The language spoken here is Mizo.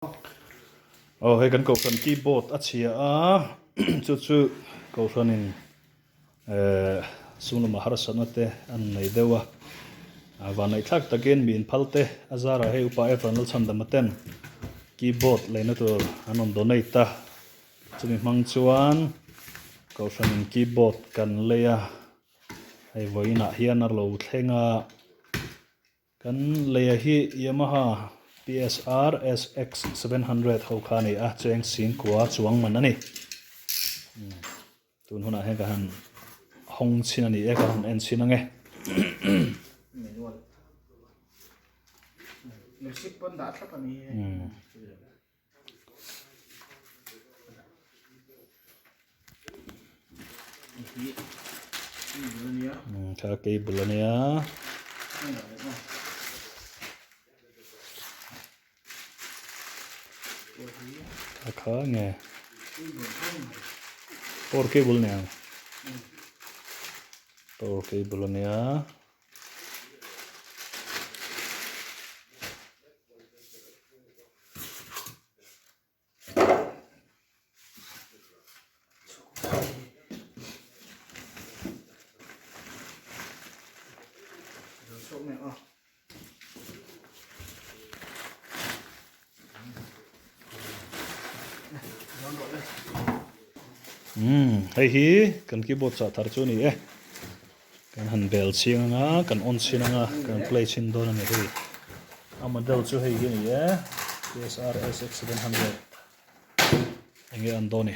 Aw hei kan kohhran keyboard a chhia a chu chu kohhranin ehh sum lamah harsatna te an nei deuh a vanneih thlak takin mi inphal te a zarah hei upa Evan Lalchhandama ten keyboard leina tur an rawn donate a chumi hmang chuan kohhranin keyboard kan lei a hei vawiinah hian a lo thleng a. Kan leia hi Yamaha PSR SX 700 ho kha a ni a, cheng singkua chuang man a ni. Tun hunah hian ka han hawng chhin a ni e, ka han en chhin ange. Manual. Music pawn dah thlap a ni e. Kha cable a nia. Kha kha nge power cable nia power cable a nia. Umm hei hi kan keyboard chah thar chu a ni e. Kan han bel chhing anga, kan on chhin anga, kan play chhin dawn a ni hei. A model chu hei hi a ni e, PSR SX 700 enge an dawn ni.